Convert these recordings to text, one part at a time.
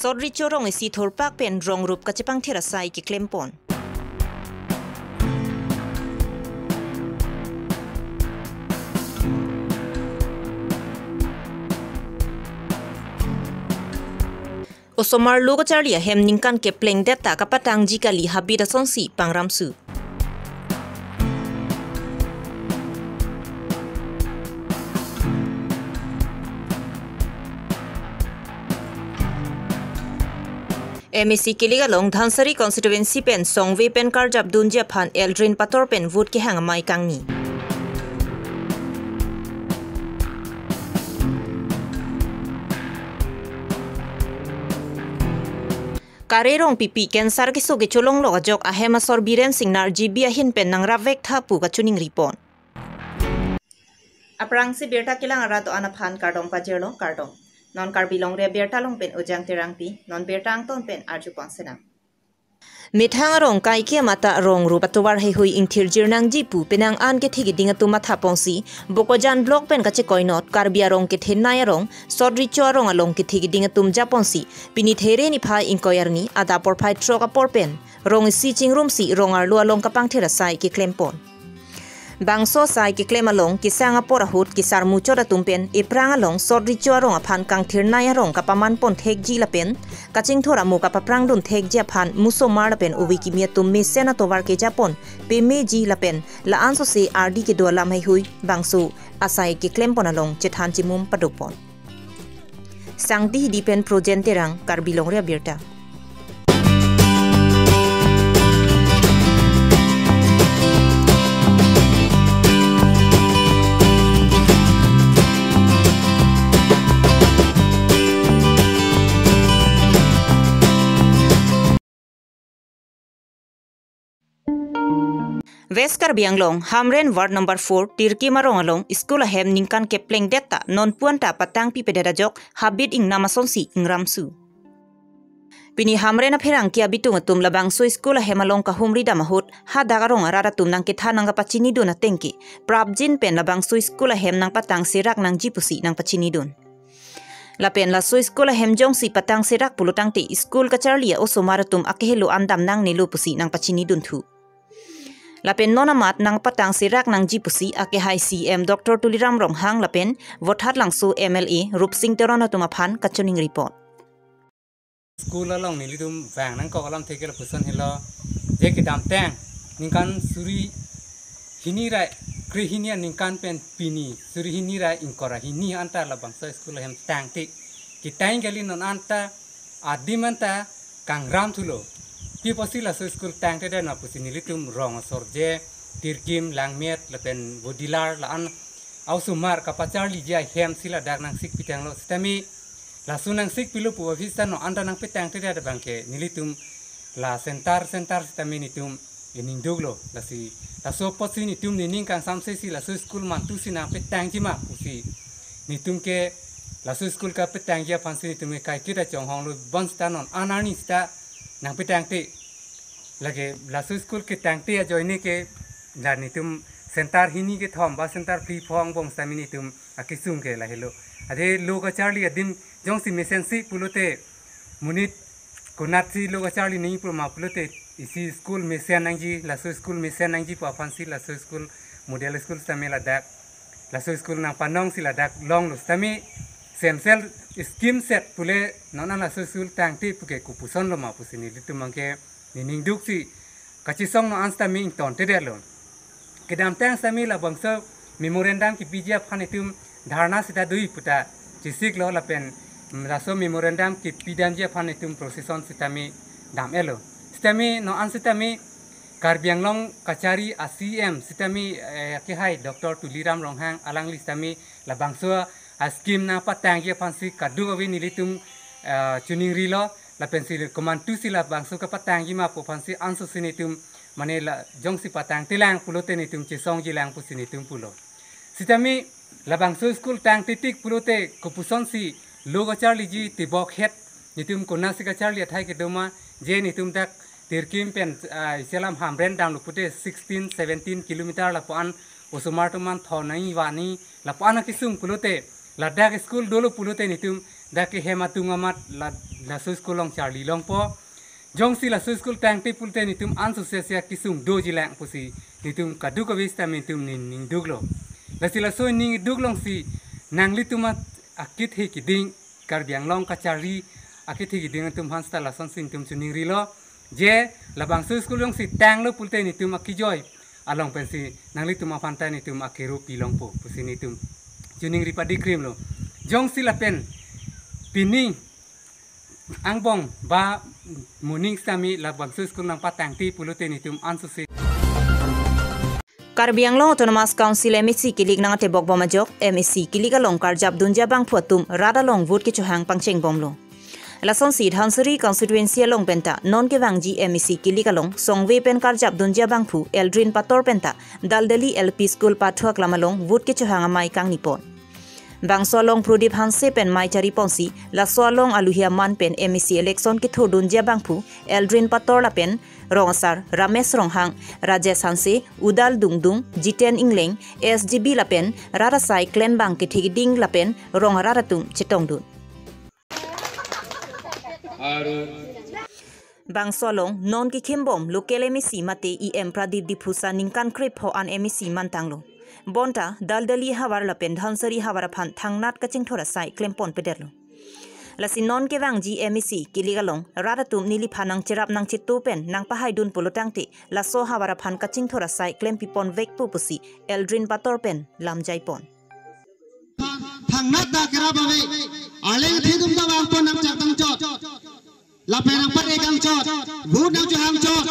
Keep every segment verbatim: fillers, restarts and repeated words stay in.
Sot recho rong isi thurpak pen rong rup kachepangthir asai keklempon. Osomar lo kacharli ahem ningkan keplengdet ta kapatangji kali habit asonsi pangramsu. M A C kilik along Dhansiri constituency pen songve pen karjapdunji aphan Eldrin Pator pen vote kehang amei kangni. Kare Rongpipi cancer keso kecholonglok ajok ahem asor Biren Singnar G B ahin pen nangrapvek tha pu kachiningripon. Aphrangsi birta kelang arat do-an aphan kardom pajirlo, kardom. Non Karbi Longri Abirta along pen Ujang Terangpi, non birta angton pen arjupon sinang. Methang arong kaikem ata rong rup atovar heihui ingthirjir nangji pu penang an kethe keding atum mathaponsi, Bokajan block pen kachekoinot Karbi arong kethenei arong, sot recho arong along kethe keding atum japonsi, pini There niphai ingkoi arni adap porphai throk apor pen rong isi chingrumsi rong arlo along kapangthir asai keklempon. Bangso asai keklem along kesang apor ahut kesar muchot atum pen ephrang along sot recho arong aphan kangthirnei arong kapamanpon thekji lapen kachingthur amo kapaphrangdun thekji aphan musomar lapen ove kimi atum mesen atovar kejapon pemeji lapen la-an sose ardi kedo alam heihui bangso asai keklempon along chethan chimum padopon. Sangti Hidi pen Projen Terang, Karbi Longri Abirta. West Karbi Anglong, Hamren Ward number four, Tirkim arong along, school ahem ningkan keplengdet ta, non puan ta patangpipedet ajok, habit ingnam asonsi ingramsu. Pini Hamren apherangke abitung atum labangso school ahem along kahumridam ahut, hadak arong arat atum nangkethan nangkapachinidun atengke, prapjin pen labangso school ahem nangpatang serak nangji pusi nangpachinidun. Lapen laso school ahem jongsi patang serak pulo tangte school kacharli a-osomar atum akehelo an dam nangnelo pusi nangpachinidun thu. Lapen non amat nangpatang serak nangji pusi akehai C M Doctor Tuliram Ronghang lapen Vothatlangso M L A Rupsing Teron atum aphan kachiningripon. School along nelitum vang nangkok alamthe ke lapuson helo. Je kedamtang ningkan suri hini ra krehini aningkan pen pini suri hini ra ingkoi ra hini anta labangso school ahem tangte. Ketang kali non anta adim anta kangram thulo. Pi apotsi laso school tangtedet ma pusi nelitum rong asor je Tirkim, Langmet lapen Bodilar la-an a-osomar kapacharliji ahem si ladak nangsik pitanglo sitame laso nangsik pilo pu office ta non anta nangpetangtedet abangke nelitum la center center sitame netum ening duklo. Lasi laso apotsi netum nening kangsamse si laso school mantu si nangpetangji ma pusi netum ke laso school kapetangji aphansi netum ke kaiketa chonghonglo, bonsita non an arni sita nangpetangte. Lake laso school ketangte ajoine ke la netum center hini kethom ba center phli pho angbong sitame netum akesung ke lahelo. Ade lo kacharli adim jongsi mesensi pulote monit konatsi lo kacharli nangji pu ma pulote isi school mesen nangji, laso school mesen nangji pu aphansi laso school model school sitame ladak, laso school nangpanongsi ladak longlo sitame semsel scheme set pule non an laso school tangte puke kopusonlo ma pusi nelitum abangke nening duksi kachesong non an sitame ingtontedetlo. Kedamtang sitame labangso memorandum kepiji aphan netum dharna sita dui puta chesiklo lapen, mm, laso memorandum kepidamji aphan netum procession sitame dam-etlo. Sitame non an sitame Karbi Anglong kachari a-C M sitame, eh, akehai Doctor Tuliram Ronghang alangli sitame labangso a-scheme nangpatangji aphansi kadokave nelitum, eh, chiningrilo lapensi komantusi labangso kapatangji ma pu aphansi ansose netum mane la jongsi patangtelang pulote netum chesongjilang pusi netum pulo. Sitame labangso school tangtetik pulote kopusonsi lo kacharliji tebok het netum konatsi kacharli athai kedo ma je netum dak Tirkim pen, ah, isi alam Hamren damlo pute sixteen seventeen kilometer lapu-an osomar atum an thon nangji vani lapu-an akesung pulote ladak school dolo pulote netum dak kehem atum amat la, laso school along charli longpo. Jongsi laso school tangte pulote netum ansose si akesung dojilang pusi netum kadokave sitame netum ning, ningduklo. Lasi laso ningduk alongsi nanglitum at-, akethe keding, Karbi Anglong kacharli akethe keding atum aphan seta lasonsi netum chiningrilo. Je labangso school jongsi tanglo pulote netum akejoi along pensi nanglitum aphan ta netum akerup pilongpo pusi netum chiningri padikrimlo. Jongsi lapen pining angbong ba moning sitame labangso school nangpatangte pulote netum ansose. Karbi Anglong Autonomous Council M A C kilik nangtebok bom ajok, M A C kilik along karjap dunji abangphu atum rat along vote kechohang pangchengbomlo. Lasonsi Dhansiri constituency along penta non kevangji M A C kilik along songve pen karjap dunji abangphu Eldrin Pator penta Daldali L P School pathu aklam along vote kechohang amei kangnipon. Bangso along Pradip Hanse pen mei chariponsi laso along aluhi aman pen M A C election kethurdunji abangphu Eldrin Pator lapen rong asar Ramesh Ronghang, Rajesh Hanse, Udal Dungdung, Jiten Ingleng, S G B lapen rat asai klembang kethe keding lapen rong arat atum chetongdun. Bangso along non kekhimbom local M A C mate E M Pradip Diphusa ningkan krepho an M A C mantanglo. Bonta Daldali havar lapen Dhansiri havar aphan thangnat kachingthur asai klempon-pedetlo. Lasi non kevangji M A C kilik along rat atum neliphan nangcherap nangchetu pen nangpahaidun pulotangte laso havar aphan kachingthur asai klempiponvekpo pusi Eldrin Pator pen lamjaipon. Thangnat ta kerap ave. Arleng thedum ta vangpon nangchak nangchot. Lapen nangpat-e kangchot. Vote nangchohangchot.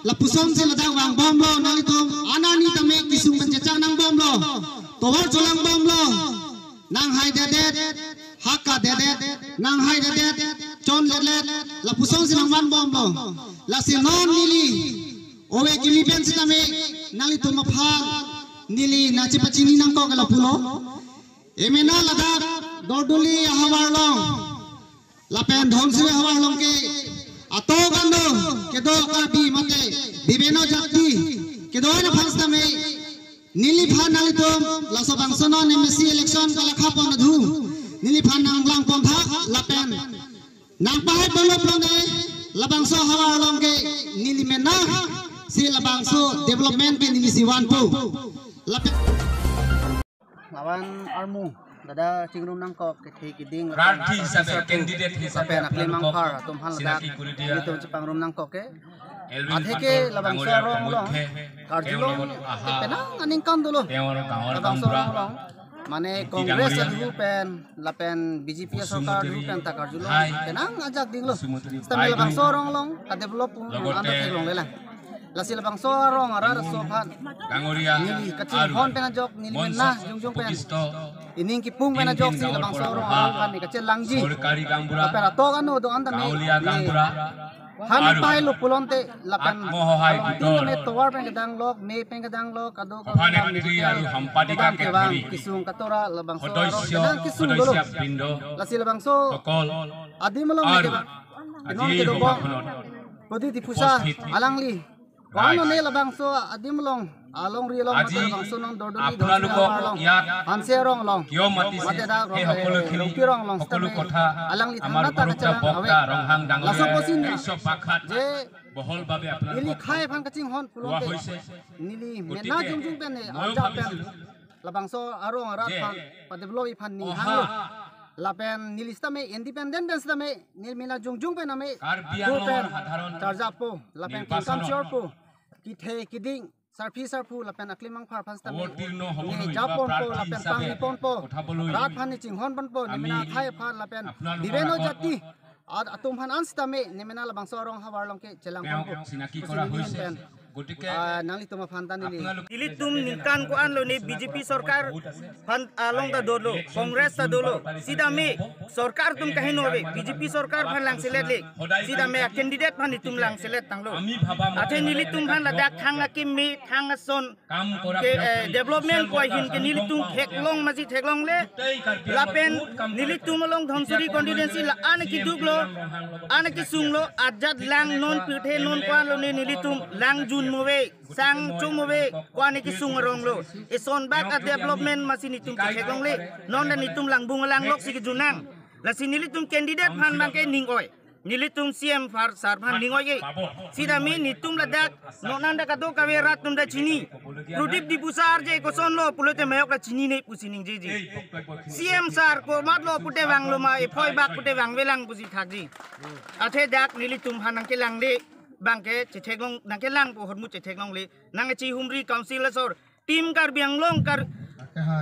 Lapusonsi ladak vangbomlo nanglitum. Anani tame kesung pen chechak nangbomlo. Tovar cholangbomlo. Nanghaidedet. Hakadedet. Nanghaidedet. Chonletlet. Lapusonsi nangvanbomlo. Lasi non neli ove kimi pen sitame nanglitum aphan neli nangchepachini nangkok lapulo. Emena ladak Daldali ahavar along lapen Dhansiri ahavar along ke atok an do kedo Karbi mate bibeno jati kedo-an aphan sitame neliphan nanglitum laso bangso non M A C election kalakhapon adhu neliphan nanglangpon thak lapen nangpahai polo plone labangso ahavar along ke neli mena si labangso development ke nelisi vanpo. Lapen lavan armu dada chingrum nangkok kethe keding lapen Prarthi hisabe, sarpi sarpo, candidate hisabe lapen apnalok aklemangphar atum aphan ladak chinaki kuri diya. Nelitum chepangrum nangkok ke. Eldrin Athe ke Pator labangso dangoriar arong along pamuthe karjulong keong logot aha. Penang aningkan dolo. Keong logot gaonbura. Labangso arong along mane Mukti Congress dangoriar. Adhu pen lapen B J P sorkar adhu pen ta karjulong. Hai. Penang ajak dinglo. Sumutri sitame Baidu. Labangso arong along kadevelop pun logote anda theklonglelang. Lasi labangso arong arat aso aphan dangoriar neli aru kachinghon pen ajok neli mena monso jongjong pen upokisto ining kipung pen ajok si Eldrin labangso gaonbura arong aha. Along aphan neli kachelangji. Sorkari gaonbura. Lapen atok ano do-an tame gaonliya neli gaonbura. Han aru pahai lo pulonte lapen atmohohai along tin bitor. Tame tovar pen kedanglok, me pen kedanglok, kado kado Sophanektri aru sampadika kedam kevang, kethari. Kesung katora labangso arong sodosyo, kedang kesung dolo. Sodosya brindo. Lasi labangso okol adim along aru kedang. Aji non kedo bong. Bhawonot Pradip Diphusa uposthit alangli. Rai. Kono ne labangso adim along, alongri along aji mate labangso non Daldali Dhansiri apnalok ahavar along, yak Hanse arong along, kiyo mati mate dak he rong, hokolo eh, khini, Rongpi arong along hokolo sitame kotha, alangli amar thangnat ta group kacharang ta ave. Bokta Ronghang dangor laso aposi ne arisok pakhat je bohol babe apnalok ili khai aphan kachinghon pulote hoise. Neli gotike mena jongjong pen ne, moi arjap pen bhabisilu labangso arong arat je aphan padevelop iphan ning oha hanglo. Lapen neli sitame independent pen sitame neli mena jongjong pen ame Karbi Anglong pen adharon charjappo lapen nirbachonon kengkam chorpo kethe keding sarpi sarpo lapen aklemangphar aphan sitame otirno hobolo ne iba japonpo prarthi lapen hisabe pangriponpo kotha boloi rat aphan ne chinghonponpo ne ami mena akhai aphan lapen apnalok bibeno apor jati at-, atum aphan an sitame ne mena labangso arong ahavar along ke chelangponpo. Peong chinaki pusi kora neli hoise. Pen gotike ah, nanglitum aphan ta neli apnalok nelitum ningkan ko-an lo ne B J P sorkar aphan along ta dolo, Congress ta dolo. Sitame sorkar atum kaheno ave, B J P sorkar aphan langselet le. Sitame a candidate aphan itum langselet tanglo. Athe nelitum aphan ladak thang akeme, thang ason ke, eh, development ko ahin ke nelitum theklong masi theklongle. Lapen nelitum along Dhansiri constituency la-an keduk lo, an kesung lo, ajat lang non pirthe non ko-an lo ne nelitum lang junmo ave, sang chomo ave, ko-an kesung arong lo. Eson bak a development masi netum theklongle. Non ta netum langbung alanglok si kejunang. Lasi nelitum candidate aphan abangke ning oi. Nelitum C M aphan sar aphan ning oi ke. Sitame netum ladak non anta kadokave rat atum ta chini. Prodip Diphusa arje kosonlo pulote majok ta chinine pusi ningjeji. C M sar komatlo pute vanglo ma, ephoi bak pute vangvelang pusi thakji. Athe dak nelitum aphan nangkelangle abangke chetheklong, nangkelangpo ahormu chetheklongle. Nangkachihumri council asor Team Karbi Anglong kar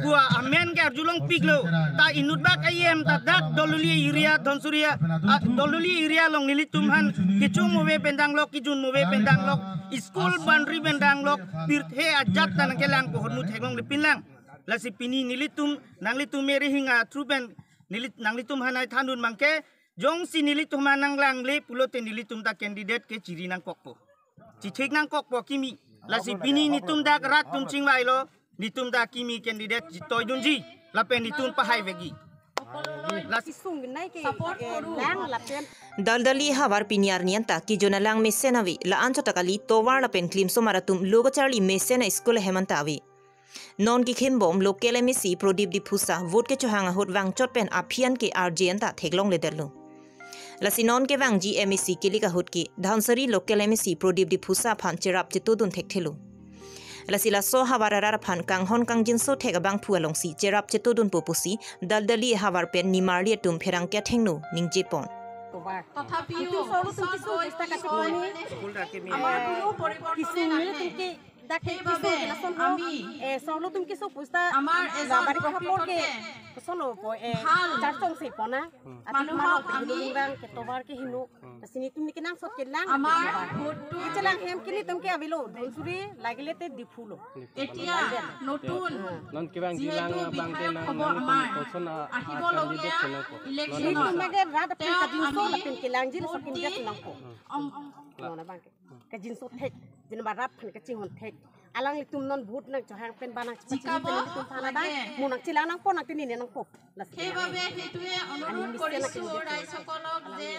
kua amen ke arjulongpiklo. Ta inut bak ahem ta dak Dololi area, Dhonsuri, ah, Dololi area along nelitum aphan kechung move pen danglok, kejun move pen danglok, school boundary pen danglok, pirthe ajat ta nangkelangpo ahormu theklongle pinlang. Lasi pini nelitum, nanglitum meri hinga through pen nelit-, nanglitum aphan nangthandun abangke, jongsi nelitum aphan nanglangle pulote nelitum ta candidate ke chiri nangkokpo. Chithik nangkokpo kimi. Lasi pini netum dak rat atum chingvailo, netum ta kimi candidate chitoidunji. Lapen netum pahai vekji. Lasi Daldali havar pini arni anta kejun alang mesen ave, la-anchot ta kali, tovar lapen klimsomar atum lo kacharli mesen a-school ahem anta ave. Non kekhimbom local M A C Prodip Diphusa vote kechohang ahut vangchot pen aphi an ke arje anta theklongledetlo. Lasi non kevangji M A C kelek ahut ke Dhansiri local M A C Prodip Diphusa aphan cherap chetodun thekthelo. Lasi laso havar arat aphan kanghon kangjinso thek abangphu alongsi cherap chetodunpo pusi Daldali havar pen nimarli atum pherangke athengno ningjepon. তথাপিও কিছু সৰলতম কিছু অৱস্থা কাটি পিনি, আমাৰ কোনো পৰিৱৰ্তনে নানে। dak ke kisung ke lason ho, eh, solo tum kisu pusta, আমাৰ এজন labari khapor ke, প্ৰশিক্ষকে solo po, eh, ভাল charchong se pona, ati মানুহক maro ke আমি hinu bang, ke tovar ke hinu, sini tum ni kenang sot ke lang, আমাৰ ভোটটো ichelang hem kini tum ke avelo, Dhansiri lagile te Diphu lo. এতিয়া নতুন non kevang যিহেতু jilang abang বিধায়ক tenang হ'ব nang আমাৰ, koson a, আহিবলগীয়া a candidate tenang ko. ইলেকশ্যনত Nelitum mage rat aphan kajinso lapen kelang jil so kinjat nangpo. অং-, অং-, Nona bang ke. Kajinso thek, jin ba rat aphan kachinghon thek. Alanglitum non vote nangchohang pen ba nang chipachini pen nelitum aphan abang, mo nangchelang nangpo nangtini ne nangpo. Lasi সেইবাবে সেইটোৱে অনুৰোধ কৰিছো ৰাইজসকলক যে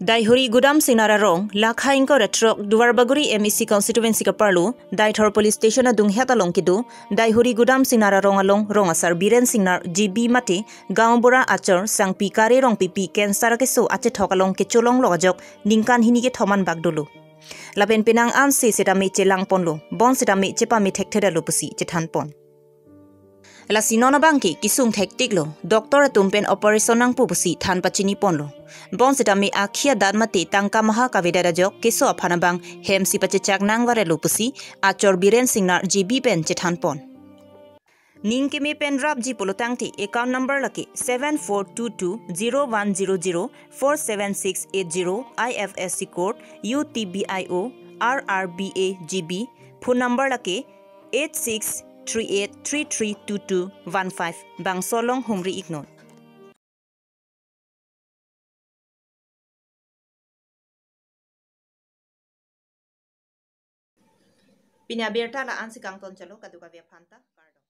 Daihori Gudam Singnar arong, lakha ingkoi ra throk Duarbagori M A C constituency kaparlo, Deithor police station adung het along kedo, Daihori Gudam Singnar arong along rong asar Biren Singnar G B mate, Gaonbura achor, Sangpi Kare Rongpipi cancer keso achethok along kecholonglok ajok, ningkan hini kethom an bak dolo. Lapen penang anse setame chelangponlo, bonsitame chepame thekthedetlo pusi chethanpon. Lasi non abang ke kisung thektiklo, doctor atum pen operation nangpo pusi than pachiniponlo. Bonsitame akhi adat mate tangka maha kavedet ajok keso aphan abang hemsi pachechak nangvarelo pusi achor Biren Singnar G B pen chethanpon. Ning keme pen rapji pulotangte account number lake seven four two two zero one zero zero four seven six eight zero, I F S C code U T B I O R R B A G B, phone number lake eight six three eight three three two two one five, bangso along humri iknon. Pini abirta la-ansi kangton chalo, kadokave aphanta kardom.